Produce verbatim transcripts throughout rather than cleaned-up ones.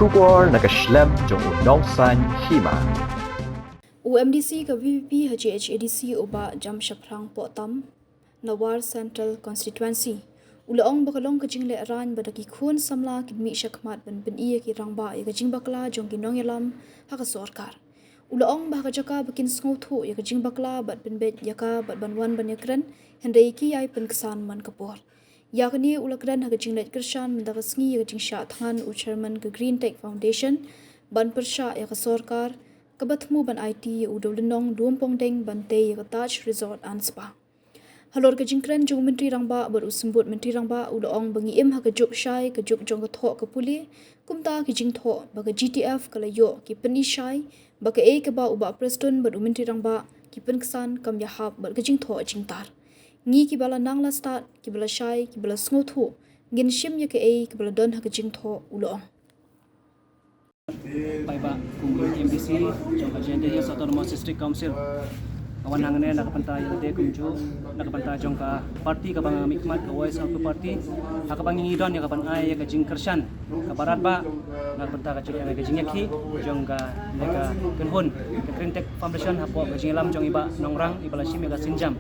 Khubor na ka shlem jong u nongsaiñ hima. U MDC ka VPP ha JHADC u Bah Jamshaphrang Pohtam na War Central Constituency u la ong ba ka long ka jinglehrain ba da ki khun samla kin mih shakhmat ban pyni ïa ki rangbah ïa ka jingbakla jong ki nongïalam ha ka sorkar. U la ong ba ha ka jaka ba kin sngewthuh ïa ka jingbakla bad pynbeit ïa ka bad ban wan ban ïakren, hynrei ki ïai pynksan man ka por. Ïa kane u la kren ha ka jingleit kyrshan mynta ka sngi ïa ka jingshah thngan u Chairman ka Green Tech Foundation ban pyrshah ïa ka sorkar kaba thmu ban aiti ïa u dewlynnong Lumphongdeng ban tei ïa ka Taj Resort and Spa. Halor ka jingkren jong u Myntri Rangbah bad u Symbud Myntri Rangbah u la ong ba ngi im ha ka juk shai, ka juk jong ka thoh ka pule, kumta ki jingthoh ba ka GTF ka la ïoh ki pyni shai ba kaei kaba u Bah Prestone bad u Myntri Rangbah ki pynksan kam ïahap bad ka jingthoh jingtar. Ngi kiba la nang la stad, kiba la shai, kiba la sngewthuh, ngin shim ïa kaei kaba la don ha ka jingthoh, u la ong. Paidbah, kum u MDC jong ka Jaintia Hills Autonomous District Council, nga wan hangne na ka bynta ïa lade kumjuh na ka bynta jong ka party kaba nga mihkhmat, ka Voice of the Party, ha kaba ngi don ïa ka ban ai ïa ka jingkyrshan kaba radbah na ka bynta ka jingïakhih jong kane ka kynhun ka Green Tech Foundation hapoh ka jingïalam jong i Bah Nongrang iba la shim ïa ka sienjam.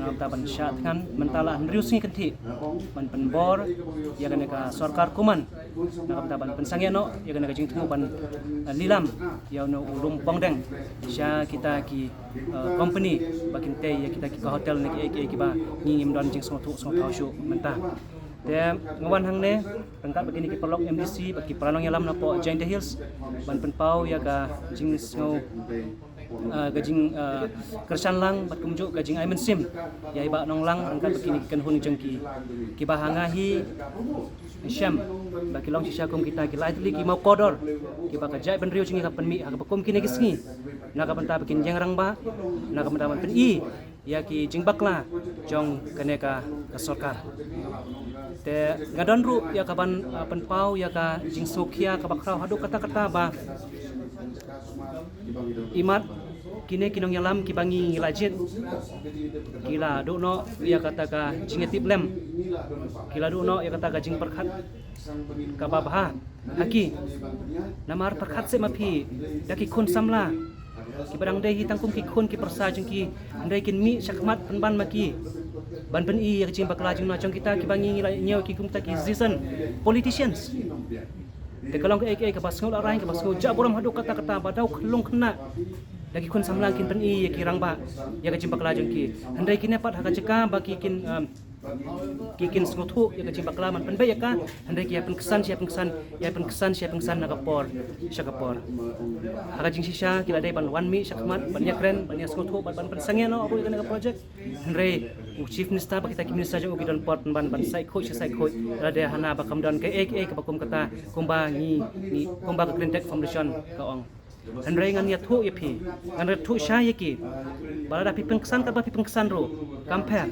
Na ka bynta ban shah thngan mynta la hynriew sngi kynthih ban pynbor ïa kane ka sorkar kumne, na ka bynta ban pynsangeh noh ïa kane ka jingthmu ban, eh, lilam ïa uno u Lumphongdeng sha kita ki, eh, company ba kin tei ïa kita ki ka hotel ne kiei kiei kiba ngi ngim don jingsngewthuh sngewthaw shuh mynta. Te nga wan hangne ryngkat bad kine ki paralok MDC bad ki para nongïalam napoh Jaintia Hills ban pynpaw ïa ka jingsngew, ah, ka jing, ah, kyrshan lang bad kumjuh ka jingai mynsiem ïa i Bah Nonglang ryngkat bad kine ki kynhun jong ki, kiba ha nga hi shem ba ki long shisha kum kita ki lai tylli ki mawkordor kiba ka jaitbynriew jong ngi ka pynmih ha kaba kum kine ki sngi na ka bynta ba kin ïeng rangbah, na ka bynta ban pyni ïa ki jingbakla jong kane ka, ka sorkar. Te nga don ruh ïa ka ban, ah, pynpaw ïa ka jingsngewkhia kaba khraw haduh katta katta ba imat kine ki nongïalam kiba ngi la jied ki la duh noh ïa kata ka jingïatiplem, ki la duh noh ïa kata ka jingpyrkhat kaba bha ha ki. Namar pyrkhat seh ma phi, da ki khun samla kiba dang dei hi tang kum ki khun ki pyrsa jong ki, hynrei kin mih shakhmat pynban ma ki ban pyni ïa ka jingbakla jong na jong kita kiba ngi la ñiew ki kum kita ki seasoned politicians. Te ka long kaei kaei kaba sngewlehrain, kaba sngewjah burom haduh katta katta ba daw khyllung khynnah da ki khun samla kin pyni ïa ki rangbah ïa ka jingbakla jong ki. Hynrei kine pat ha ka jaka ba ki kin, um, ki kin sngewthuh ïa ka jingbakla ban pynbeit ïa ka, hynrei ki ïa pynksan, shi ïa pynksan, ïa pynksan, shi ïa pynksan na ka por sha ka por. Ha ka jingshisha ki la dei ban wan mih shakhmat ban ïakren, ban ïasngewthuh, ban, ban pynsangeh noh ruh ïa kane ka project. Hynrei u Chief Minister bad kita ki minister jong u ki don por pynban ban saikhuid shi saikhuid, lada hana ba kam don kaei kaei kaba kum kata, kumba ngi, ngi, kumba ka Green Tech Foundation ka ong. Hynrei ngan ïathuh ïa phi, ngan ïathuh shai ïa ki ba lada phi pynksan katba phi pynksan ruh kam pher.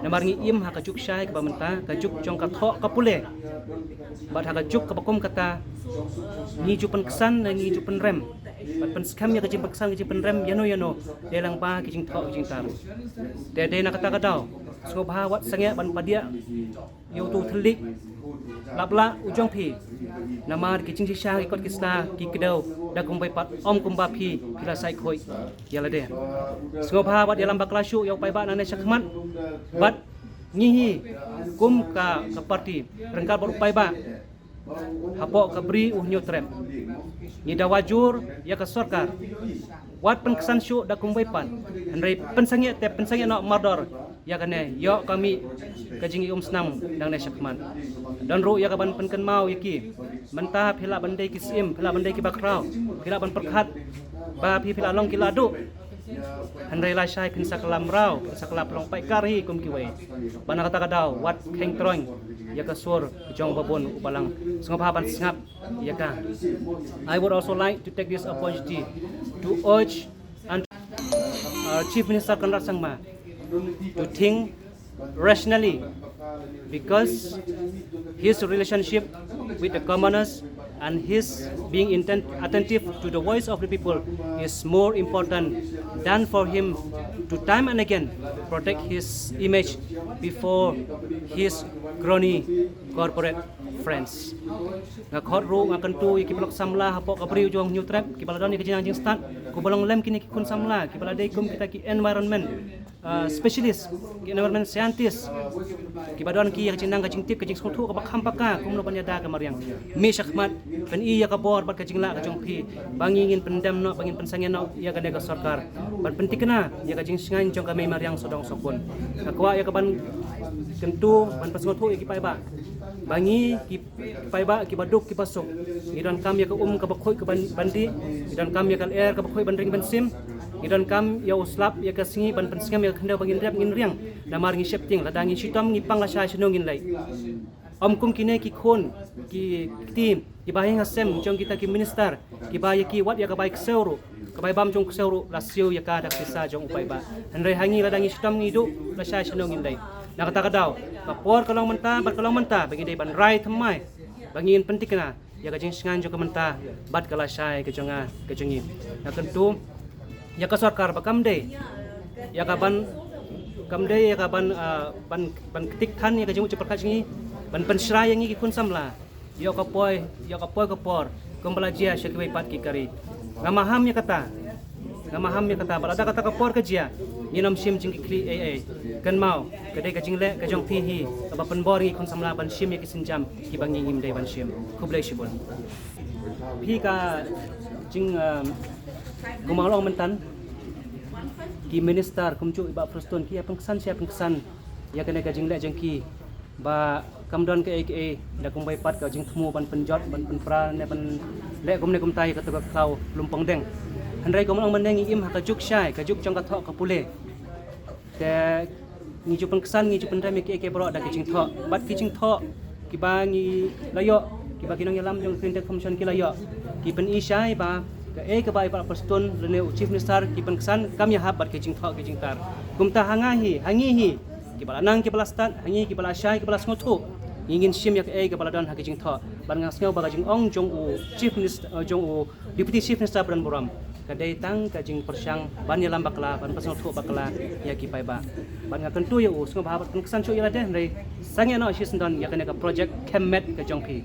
Namar ngi im ha ka juk shai kaba mynta, ka juk jong ka thoh ka pule. Bad ha ka juk kaba kum kata ngi ju pynksan ne ngi ju pynrem bad pynskhem ïa ka jingpynksan ka jingpynrem ïano ïano, dei lang ba ki jingthoh ki jingtar. Te dei na kata ka daw sngewbha wat sangeh ban padiah ïa uto u thylliej lap lah u jong phi. Namar ki jingshisha ki kot ki sla ki kdew da kumwei pat, ym kumba phi, phi la saikhuid ïa lade. Sngewbha wat ïalam bakla shuh ïa u paidbah nangne shakhmat. Bad ngi hi kum ka, ka party ryngkat bad u paidbah hapoh ka Bri U Hynñiewtrep, ngi dawa jur ïa ka sorkar. Wat pynksan shuh da kumwei pat, hynrei pynsangeh te pynsangeh noh mardor ïa kane, ïoh ka mih ka jingïaumsnam nangne shakhmat. Don ruh ïa ka ban pynkynmaw ïa ki, mynta phi lah ban dei ki syiem, phi lah ban dei kiba khraw, phi lah ban pyrkhat ba phi, phi lah long ki lahduh. Hynrei lashai phin sa kylla mraw, phin sa kylla pynlong paidkar hi kum kiwei. Bad na kata ka daw wat kheiñ troiñ ïa ka sur jong uba bun u balang. Sngewbha ban sngap ïa ka. I would also like to take this opportunity to urge and our Chief Minister Conrad Sangma to think rationally, because his relationship with the commoners and his being intent, attentive to the voice of the people is more important than for him to time and again protect his image before his crony corporate Friends. Nga khot ruh, nga kyntu ïa ki paralok samla hapoh ka briew jong Hynñiewtrep, kiba la don ïa ka jingnang jingstad, kumba long lem kine ki khun samla, kiba la dei kum kita ki environment, uh, specialist, ki environment scientist, kiba don ki ïa ka jingnang ka jingtip, ka jingsngewthuh kaba kham paka kumno ban ïada ka mariang. Mih shakhmat, pyni ïa ka bor bad ka jinglah ka jong phi, ba ngi ngin pyndem noh, ba ngin pynsangeh noh ïa kane ka sorkar, ban pynthikna ïa ka jingshngaiñ jong ka mei mariang sawdong sawkun. Nga kwah ïa ka ban kyntu, ban pynsngewthuh ïa ki paidbah, ba ngi ki paidbah kiba duk kiba suk, ngi donkam ïa ka um kaba khuid ka ban, ban dih, ngi donkam ïa ka lyer kaba khuid ban ring ban sim, ngi donkam ïa u slap ïa ka sngi ban pynsngem ïa ka khyndew ba ngin rep ngin riang. Namar ngi sheptieng, lada ngi shitom ngi pang lashai shano ngin leit. Ym kum kine ki khun ki kti kiba ha ïing ha sem jong kita ki minister, kiba ïa ki wat ïa ka bai ksew ruh, ka bai bam jong ksew ruh la siew ïa ka da ka pisa jong u paidbah. Hynrei ha ngi lada ngi shitom ngi duh lashai shano ngin leit. Na kata ka daw, ka por ka long mynta bad ka long mynta ba ngi dei ban rai thymmai, ba ngin pynthikna ïa ka jingshngaiñ jong ka mynta bad ka lashai ka jong nga ka jong ngi. Nga kyntu ïa ka sorkar ba kam dei ïa ka ban, kam dei ïa ka ban, ah, ban, ban ktik than ïa ka jingmut jingpyrkhat jong ngi, ban pynshrai ïa ngi ki khun samla ïa ka poi, ïa ka poi ka por kumba la jia sha kiwei pat ki ka ri. Nga maham ïa kata, nga maham ïa kata, ba lada kata ka por ka jia, ngin ym shim jingkitkhlieh ei ei. Kynmaw, ka dei ka jingleh ka jong phi hi kaba pynbor ngi khun samla ban shim ïa ki sienjam kiba ngi ngim dei ban shim. Khublei shibun. Phi ka jing, um, kumba nga la ong mynta, ki minister kumjuh i Bah Prestone ki ïa pynksan, shi ïa pynksan ïa kane ka jingleh jong ki, ba kam don kaei kaei da kumwei pat ka jingthmu ban pynjot, ban pynpra ne ban leh kumne kumta ïa kato ka khlaw Lumpongdeng. Hynrei kumba nga la ong mynne, ngi im ha ka juk shai, ka juk jong ka thoh ka pule. Te ngi ju pynksan, ngi ju pyndem ïa kiei kiei baroh da ki jingthoh. Bad ki jingthoh kiba ngi la ïoh, kiba ki nongïalam jong ka Clean Tech Foundation ki la ïoh, ki pyni shai ba kaei kaba i Bah Prestone lane u Chief Minister ki pynksan kam ïahap bad ki jingthoh ki jingtar. Kumta ha nga hi, ha ngi hi kiba la nang kiba la stad, ha ngi kiba la shai kiba la sngewthuh, ngi ngin shim ïa kaei kaba la don ha ki jingthoh. Bad nga sngew ba ka jingong jong u Chief Minister, eh, jong u Deputy Chief Minister ba don burom, ka dei tang ka jingpyrshang ban ïalam bakla, ban pynsngewthuh bakla ïa ki paidbah. Bad nga kyntu ïa u, sngewbha bad pynksan shuh ïa lade, hynrei sangeh noh shisyndon ïa kane ka project khemmet ka jong phi.